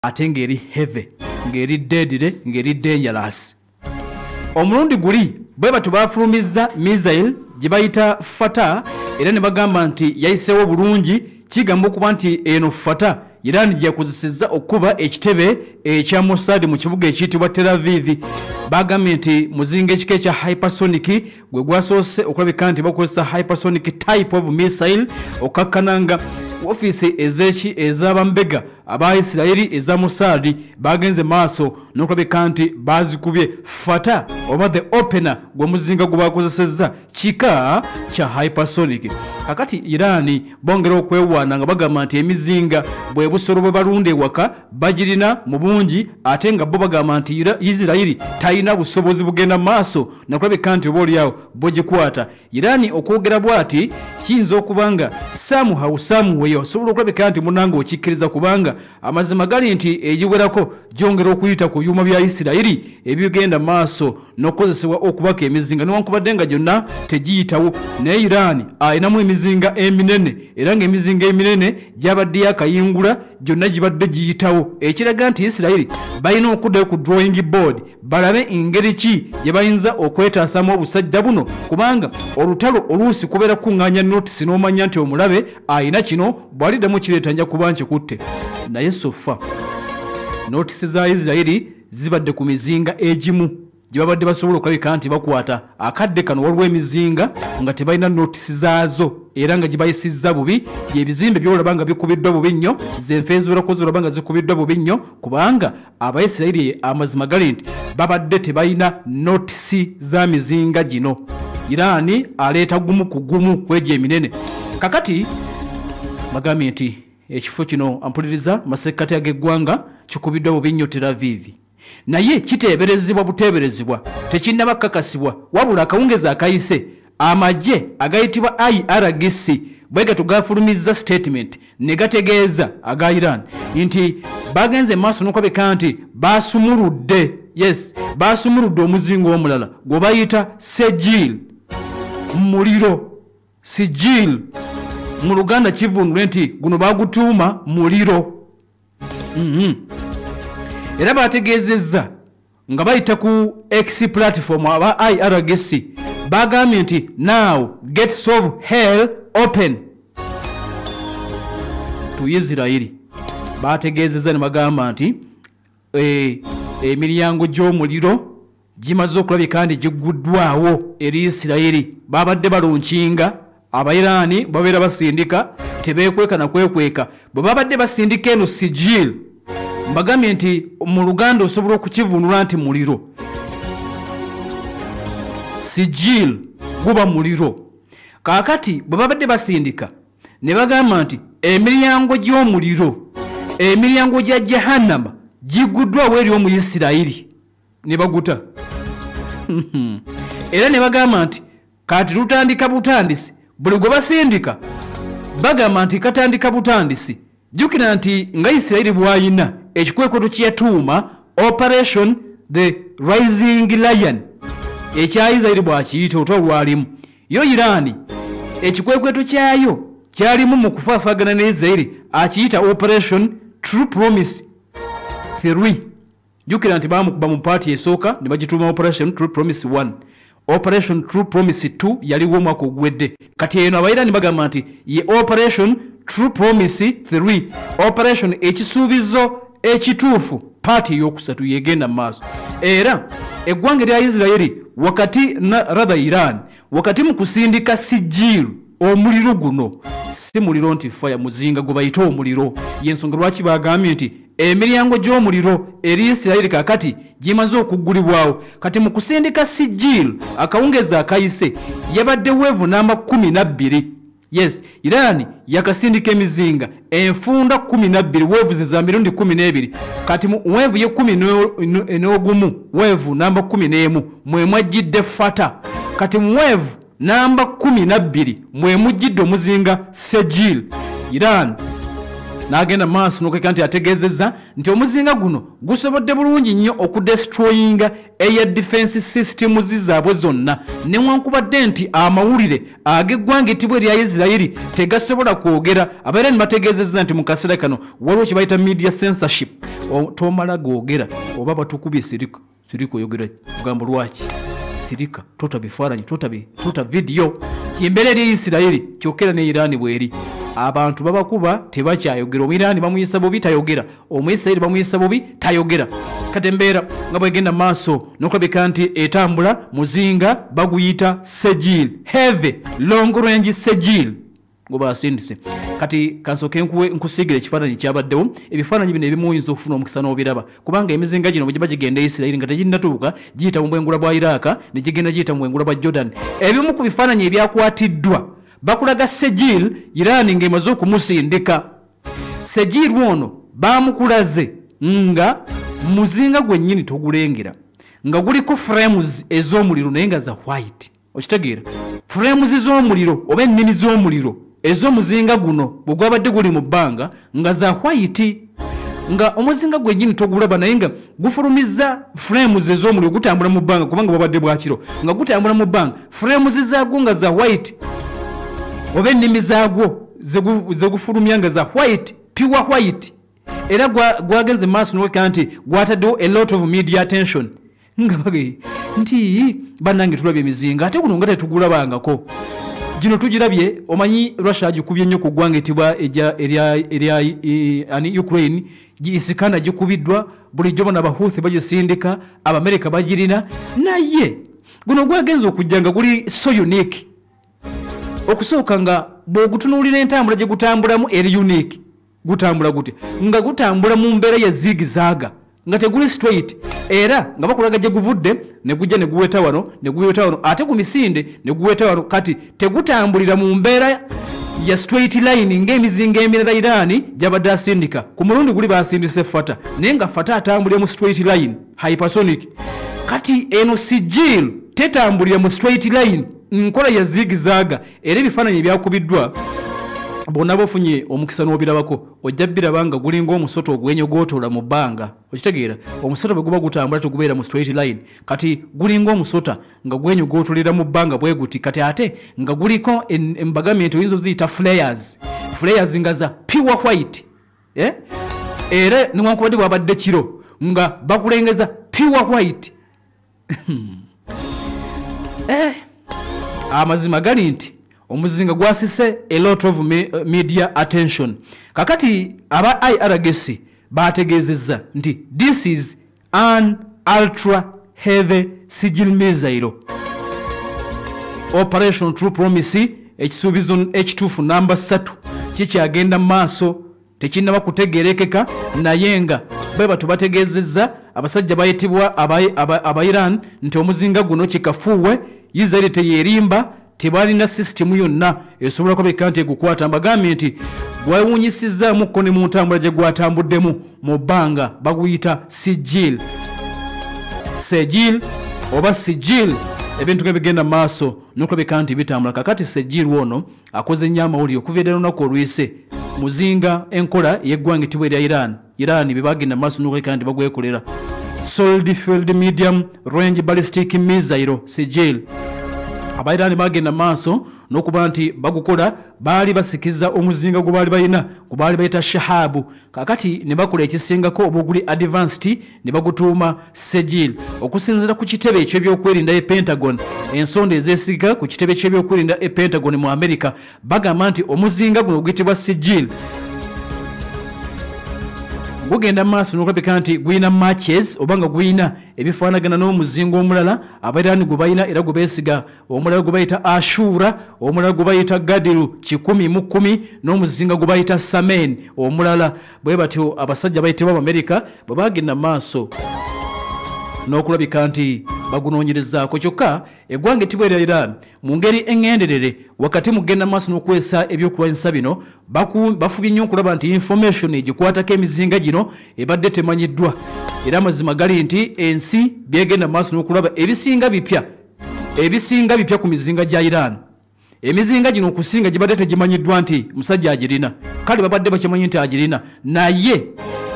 Ate ng'eri heavy, ng'eri deadly, ng'eri dangerous. Omulundi guli bwe batyo bafulumizza missile gye bayita Fata, era ne bagamba nti yayiseewo bulungi. Kigamba okuba nti eno Fata Iran gyeyakozesezza okuba ekitebe ekya Mossad mu kibuga ekiyitibwa Tel Aviv. Bagambye nti muzinga ekika ekya hypersonic gwe gwasoose okulabika nti bakozesa hypersonic type of missile okkakkana nga ofiisi ez'abambega aba Isirayiri eza Mossad bagenze maaso n'okulabika nti bazikubye. Fata oba the opener gwe muzinga gwe bakozesezza kika kya hypersonic. Kakati Iran bongera okwewaana nga bagamba nti emizinga bwe busolo bwe balunda ewaka bagirina mu bungi, ate nga bo bagamba nti Isirayiri talina busobozi bugenda maaso nakulabika nti oba oliawo bugikwata. Iran okwogera bw'ati kiyinza okuba nga somehow somewhere osobola okulabika nti munnange okikkiriza, kubanga amazima gali nti egiwerako gyongera okuyita ku byuma bya Isirayiri ebigenda maaso n'okukozesebwa okubaka emizinga, newankubadde nga gyonna tegiyitawo. Naye Iran alinamu emizinga eminene, era ng'emizinga eminene gyabadde yakayingula gyonna gibadde giyitawo, ekiraga nti Isirayiri balina okuddayo ku drawing board balabe engeri ki gye bayinza okwetaasamu obusajja buno, kubanga olutalo oluusi kubeera kuŋŋaanya notisi n'omanya nti omulabe alina kino, bw'aliddamu kireeta nja kuba nkikutte. Naye sofa notisi za Isirayiri zibadde ku mizinga egimu gye babadde basobola okulabika nti bakwata. Akadde kano waliwo emizinga nga tebalina notisi zaazo era nga gibayisizza bubi. Ebizimbe by'olaba nga bikubiddwa bubi nnyo, zenfe eziwerako zolaba nga zikubiddwa bubi nnyo, kubanga Abayisirayiri amazima gali nti babadde tebalina notisi za mizinga gino. Iran aleeta gumu ku gumu kwegyo eminene. Kakati bagambye nti ekifo kino ampuliriza masekkati ag'eggwanga kikubiddwa bubi nnyo Tel Aviv, naye kiteeberezebwa buteeberezebwa, tekinnaba kukakasibwa. Wabula akawungezi akayise amagye agayitibwa IRGC bwe gato gafulumizza statement ne gategeeza aga Iran nti bagenze maaso n'okulabika nti basumuludde, yes, basumuludde omuzingo omulala gwe bayita Sejil, muliro. Sijil mu Luganda kivunulwe nti guno bagutuuma muliro. Era bategeezezza nga bayita ku X platform aba IRGC, bagambye nti now gates of hell open to Israeli. Bategeezezza ne bagamba nti emiryango gy'omuliro gimaze okulabika nti gigguddwawo eri Isirayiri. Babadde balonkinga Abairani babeera basindika, tebeekweka na kwekweka. Bwe babadde basindika eno Sijil, mbagambye nti mu Luganda osobola okukivunula nti muliro. Sijil guba muliro. Kaakati bwe babadde basindika ne bagamba nti emiryango gy'omuliro, emiryango gya Jahannama gigguddwawo eri Omuyisirayiri, ne baguta. Era ne bagamba nti kati tutandika butandisi. Buli gwe basindika bagamba nti katandika butandisi. Jjukira nti nga Isirayiri bw'ayina ekikwekweto kye yatuuma Operation the Rising Lion, ekya Isirayiri bw'akiyita otwa lwalimu. Yo Iran ekikwekweto kyayo kyalimu mu kufaafaagana ne Isirayiri akiyita Operation True Promise 3. Jjukira nti baamukuba mu paati esooka ne bagituuma Operation True Promise 1. Operation True Promise 2 yaliwo omwaka oguwedde. Kati eno Abairani bagamba nti ye Operation True Promise 3, operation ekisuubizo ekituufu, paati eyokusatu yegenda mu maaso. Era eggwanga erya Isirayiri wakati na rather Iran wakati mu kusindika Sijiru omuliro guno, si muliro nti fire, muzinga gwe bayita omuliro. Y'ensonga lwaki bagambye nti emiryango gy'omuliro eri Isirayiri kaakati gimaze okuggulibwawo. Kati mu kusindika Sijil akawungezi akayise yabadde wave namba 12. Yes, Iran yakasindika emizinga enfunda 12, waves za mirundi 12. Kati mu wave ye 11, wave namba 11 mwe mwajjidde Fata. Kati mu wave namba 12 mwe mujjidde omuzinga Sejil. Iran N'agenda maaso n'okweka nti ategeezezza nti omuzinga guno gusobodde bulungi nnyo okudestroyinga air defense systems zaabwe zonna, newankubadde nti amawulire ag'eggwanga ettibwa erya Isirayiri tegasobola kwogera. Abairani bategeezezza nti mu kaseera kano waliwo kye bayita media censorship, tomala googera oba batukubye sirika sirika oyogera kugamba lwaki sirika, tota bifaananyi, tota vidiyo. Embeera eri Isirayiri kyokka era ne Irani bweri, abantu babakuba tebakyayogera. Omwirani bamuyisa bubi tayogera, Omwisirayiri bamuyisa bubi tayogera. Kati embeera nga bwegenda maaso n'okulabika nti etambula, muzinga baguyita Sejil, heavy long range Sejil gwe basindise. Kati kansooke nkusiigire ekifaananyi kyabaddewo. Ebifaananyi bino ebimu oyinza okufuna omukisa n'obiraba, kubanga emizinga gino bwe giba gigenda e Isirayiri nga teginnatuuka giyita mu bwengula bwa Iraka ne gigenda giyita mu bwengula bwa Jordan. Ebimu ku bifaananyi ebyakwatiddwa bakulaga Sejil Irani ng'emaze okumusindika. Sejil ono bamukulaze nga muzinga gwennyini togulengera, nga guliko flames ez'omuliro naye nga za white. Okitegeera? Flames z'omuliro oba ennimi z'omuliro ez'omuzinga guno bwe gwabadde guli mu bbanga nga za white, nga omuzinga gwennyini togulaba naye nga gufulumiza flames ez'omuliro, gutambula mu bbanga kubanga bwabadde bwakiro, nga gutambula mu bbanga, flames zaagwo nga za white oba ennimi zaagwo zegufulumya nga za white, pure white. Era gwagenze maaso noleka nti gwataddewo a lot of media attention, nga bage nti bannange tulabye emizinga ate guno nga tetugulabangako, gino tugirabye. Omanyi Russia agikubye nnyo ku ggwanga etibwa erya ani Ukraine, Iskander gikubiddwa bulijjo, bona Abahuthi bagisindika, Abamerika bagirina, naye guno gwagenze okujja nga guli so unique. Okusooka nga bw'ogutunuulira entambula gye gutambulamu eri unique. Gutambula gutya? Nga gutambula mu mbeera ya zigzag, nga teguli straight, era nga bakulaga gye guvudde ne gujja ne guweta wano ne guweta wano, ate ku misinde ne guweta wano. Kati tegutambulira mu mbeera ya straight line ng'emizinga emirala Irani gyabadde asindika. Ku mulundi guli basindise Fatah, naye nga Fatah atambulira mu straight line, hypersonic. Kati eno Sijil tetambulira mu straight line, nkola ya zigzag. Era ebifaananyi ebyakubiddwa bonna bofunye omukisa n'obirabako ojja biraba nga gulinga omusota ogwenyogootola mu bbanga. Okitegeera? Omusota bwe guba gutambula tegubeera mu straight line. Kati gulinga omusota nga gwenyogootolera mu bbanga bwe guti. Kati ate nga guliko embagambye nti oyinza oziyita flares, flares nga za pure white, eh? Era newankubadde bwabadde kiro nga bakulengeza pure white. Eh, amazima gali nti omuzinga gwasise a lot of media attention. Kakati aba IRGC bategeezezza nti this is an ultra heavy Sijil missile. Operation True Promise, ekisuubizo ekituufu namba 3, kikyagenda mu maaso, tekinnaba kutegeerekeka, naye nga bwe batu bategeezezza abasajja bayitibwa aba Iran nti omuzinga guno kikafuuwe, Israel teyeerimba, tebalina sisitimu yonna esobola kulabika nti egukwata. Mbagambye nti gwewuunyisizzaamuko ne mu ntambula gye gwatambuddemu mu bbanga. Baguyita Sijil, Sejil oba Sijil. Ebintu nga bigenda mu maaso n'okulabika nti bitambula. Kakati Sejil ono akoze nnyo amawulire okuva ddala olunaku oluyise. Muzinga enkola ey'eggwanga ettibwa erya Iran, Iran bye bagenda mu maaso n'okulabika nti bagwekolera, solid fueled medium range ballistic missile Sijil. Abairani bagenda maaso n'okuba nti bagukola, baali basikiza omuzinga gwe baali balina gwe baali bayita Shahabu, kakati ne bakola ekisingako oba oguli advanced ne bagutuuma Sejil. Okusinziira ku kitebe ekyebyokwerinda e Pentagon, ensonda ezeesiga ku kitebe kyebyokwerinda e Pentagon mu America bagamba nti omuzinga guno oguyitibwa Sijil gugenda maaso n'okulabika nti gulina matches oba nga gulina ebifaanagana n'omuzinga omulala Abairani gwe balina era gwe beesiga, omulala gwe bayita Ashura, omulala gwe bayita Gadiru 110, n'omuzinga gwe bayita Samen omulala. Bwe batyo abasajja bayitibwa Abamerika bwe bagenda maaso n'okulabika nti bagunoonyerezaako. Kyokka eggwanga ettibwa erya Iran mu ngeri eŋŋenderere wakati mu kugenda maaso n'okukozesa ebyokulwanyisa bino bafubye nnyo okulaba nti information egikwatako emizinga gino ebadde temanyiddwa. Era amazima gali nti ensi byegenda maaso n'okulaba ebisinga bipya, ebisinga bipya ku mizinga gya Iran. Emizinga gino okusinga gibadde tegimanyiddwa nti musajja agirina, kale babadde bakimanyi nti agirina, naye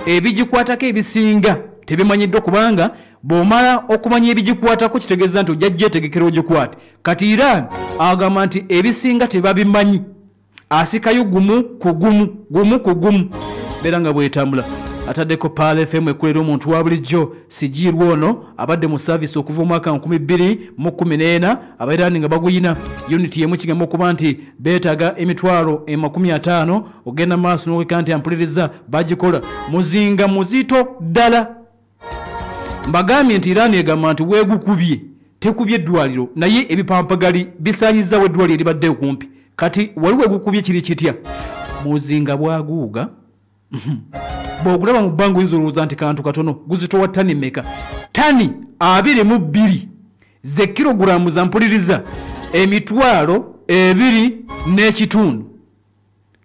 ebigikwatako ebisinga tebimanyiddwa, kubanga bw'omala okumanya ebigikwatako kitegeeza nti ojja gyetegekera ogikwate. Kati Iran agamba nti ebisinga tebabimanyi, asikayo gumu ku gumu, gumu ku gumu, beera nga bwetambula. Ataddeko Pearl FM ekulera omuntu wa bulijjo Sejjil ono abadde mu service okuva omwaka 2014, Abairani nga baguyina unit yemu. Kigamba okuba nti beetaaga emitwalo 50 ogenda maaso n'okweka nti ampuliriza bagikola muzinga muzito ddala. Mbagambye nti Iran egamba nti weegukubye tekubye eddwaliro, naye ebipampagali bisaanyizaawo eddwaliro eribadde okumpi. Kati wali weegukubye kiri kitya? Muzinga bwaguuga bw'ogulaba mu bbanga oyinza olowooza nti kantu katono. Guzitowa ttani mmeka? Ttani 22 ze kilogulaamu za mpuliriza 2,500,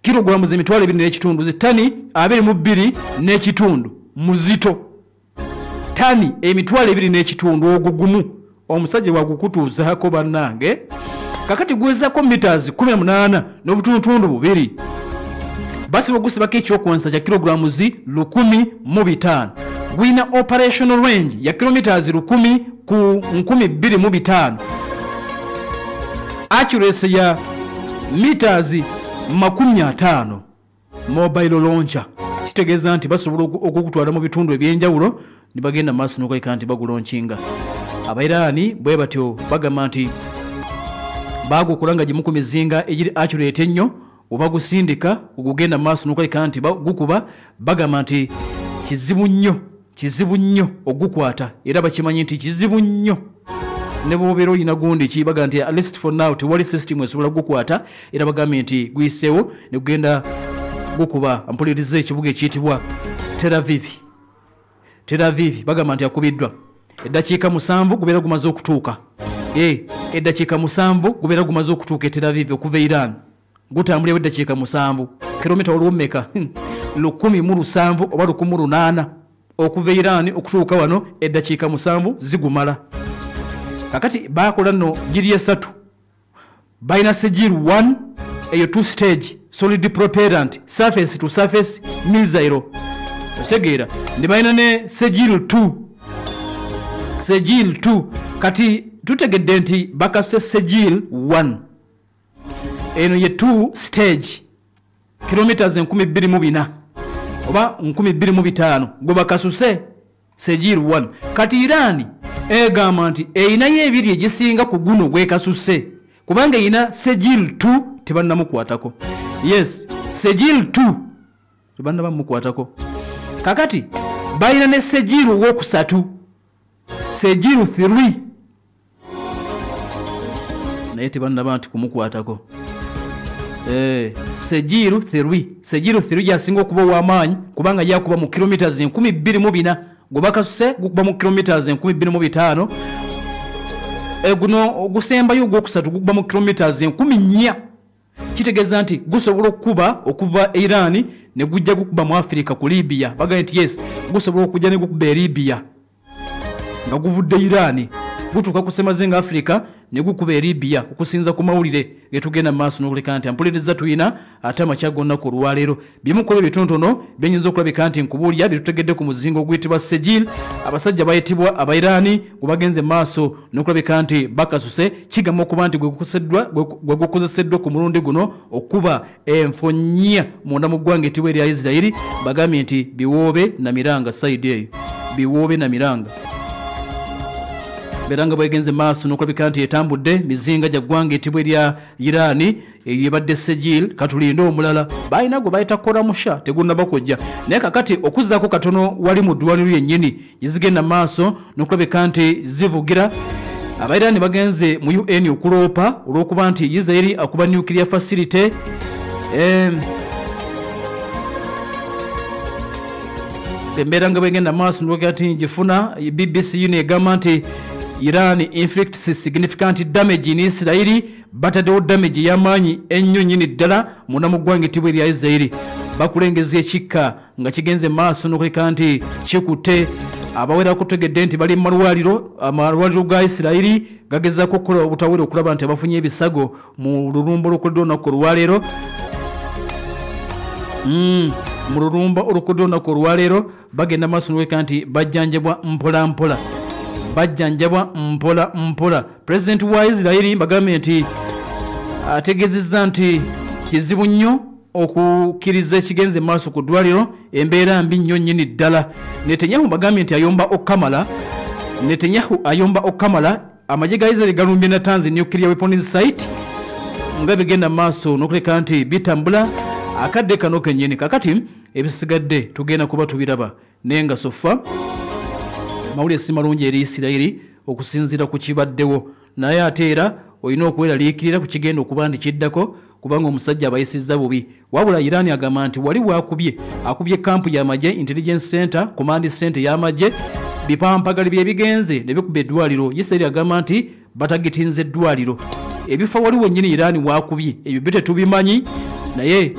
kilogulaamu ze 2,500, ze ttani 22.5. Muzito ttani 2,500 ogwo gumu omusajja bwagukutuuzaako bannange. Kakati gwezako meters 18 n'obutundutundu bubiri, basobola ogusibako ekyokwonsa kya kilogulaamu 1,005. Gwina operational range ya kilometers 1,000 ku 2,500, accuracy ya meters 50. Mobile launcher, kitegeeza nti basobola okugutwala mu bitundu ebyenjawulo ne bagenda maaso n'okweka nti bagulaunchinga. Abairani bwe batyo bagamba nti bagukola nga gimu ku mizinga egiri accurate ennyo, oba gusindika ogugenda maaso n'okweka nti gukuba. Bagamba nti kizibu nnyo, kizibu nnyo ogukwata, era bakimanyi nti kizibu nnyo ne bw'obeera olina gundi ki. Bagamba nti at least for now tewali system esobola gukwata, era bagambye nti guyiseewo ne gugenda gukuba mpuliriza ekibuga ekiyitibwa Tel Aviv. Tel Aviv bagamba nti akubiddwa eddakiika 7 gubeera gumaze okutuuka. Eddakiika 7 gubeera gumaze okutuuka e Tel Aviv okuva e Iran. Gutambulirawo eddakiika 7, kilomita waliwo mmeka? 1,007 oba 1,800 okuva e Iran okutuuka wano, eddakiika 7 zigumala. Kakati bakola nno giri esatu, balina Sejjil 1, eyo 2 stage solid propellant surface to surface missile, otegeera, ne balina ne Sejjil 2, Sejjil 2. Kati tutegedde nti bakase Sejjil 1, eno ye 2 stage, kilometers 2,400 oba 2,500 gwe bakasuse Sejjil 1. Kati Iran egamba nti erinayo ebiri egisinga ku guno gwekasuse, kubanga erina Sejjil 2 tebannamukwatako. Yes, Sejjil 2 tebannabamukwatako. Kakati balina ne Sejjil owokusatu, Sejjil 3, naye tebannaba nti kumukwatako. Sejjil 3, Sejjil 3 gyasinga okuba ow'amaanyi, kubanga yakuba mu kilometers 2,400, gwe bakasuse gukuba mu kilometers 2,500. Guno ogusembayo ogwokusatu gukuba mu kilometers 4,000. Kitegeeza nti gusobola okukuba okuva e Iran ne gujja gukuba mu Africa ku Libya. Bagambye nti yes, gusobola okujja ne gukuba e Libya nga guvudde Iran, gutuuka ku semazinga Africa ne gukuba e Libya, okusinza ku mawulire getugenda maaso n'okuleka nti ampuliriza tuyina ate amakya gonna ku olwaleero. Bimu ku ebyo bitonotono byenyinza okulabika nti nkubuulira byetutegedde ku muzinga oguyitibwa Sejjil, abasajja bayitibwa Abairani gwe bagenze maaso n'okulabika nti bakasuse. Kigamba okuba nti gwe gukozeseddwa ku mulundi guno okuba enfo nnya munda mu ggwanga etibwa erya Isirayiri. Bagambye nti biwoobe na miranga, sayidi eyo biwoobe na miranga. Beranga bwegenze maaso n'okulabika nti etambudde mizinga gya ggwanga etibwa erya Irani ebadde Sejjil. Katulinde omulala balina gwe bayita Koramusha, tegunnaba kujja. Naye kakati okuzzaako katono wali mu ddwaliro yennyini gye zigenda maaso n'okulabika nti zivugira. Abairani bagenze mu UN okuloopa olw'okuba nti Israeli akuba nuclear facility. Embeera nga bwegenda maaso n'okulabika nti ngifuna BBC yino egamba nti Iran inflicts significant damage in Israel, bataddewo damage ey'amaanyi ennyo nnyini ddala munda mu ggwanga ettibwa erya Israeli. Bakulengeza ekikka nga kigenze maaso n'okuleka nti kikutte Abawera kutegedde nti bali mu malwaliro, amalwaliro ga Isirayiri gagezaako okukola obutawere okulaba nti abafunye ebisago mu lulumba olukoddwa olunaku olwaleero. Mu lulumba olukoddwa olunaku olwaleero bagenda maaso n'okuleka nti bajjanjabwa mpola mpola, bajjanjabwa mpola mpola. Pulezidenti wa Isirayiri bagambye nti ategeezezza nti kizibu nnyo okukkiriza ekigenze maaso ku ddwaliro, embeera mbi nnyo nnyini ddala. Netanyahu bagambye nti ayomba okukamala, Netanyahu ayomba okukamala. Amagye ga Israel galumbye Natanz nuclear weapons site nga bigenda maaso n'okuleka nti bitambula akadde kano kennyini. Kakati ebisigadde tugenda kuba tubiraba, naye nga sofa mawulire si malungi eri Isirayiri okusinziira ku kibaddewo, naye ate era olina okweraliikirira ku kigenda okuba nti kiddako kubanga omusajja abayisizza bubi. Wabula Iran agamba nti wali wakubye, akubye kampu y'amagye, intelligence center, command center y'amagye, bipampagali bye bigenze ne bikuba eddwaliro. Isirayiri agamba nti batagitinze eddwaliro. Ebifo wali wennyini Iran wakubye ebyo byo tetubimanyi, naye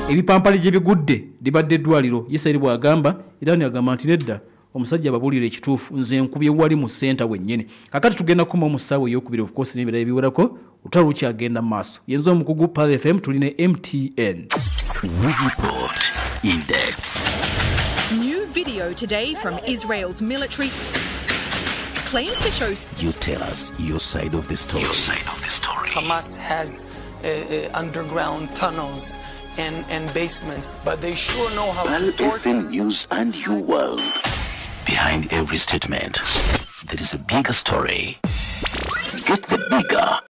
ebipampali gye bigudde libadde eddwaliro. Isirayiri bw'agamba, Iran agamba nti nedda, omusajja ababuulira ekituufu, nze nkubye wali mu senta wennyini. Kakati tugenda kukoma mu ssaawa ey'okubiri, of course n'ebirala ebiwerako, olutalo lukyagenda mu maaso. Yenze omukugu Pearl FM, tulina MTN. We report in depth. New video today from Israel's military claims to show. You tell us your side of the story. Your side of the story. Hamas has underground tunnels and basements, but they sure know how Pearl to torture. FM News and your world. Behind every statement, there is a bigger story. Get the bigger.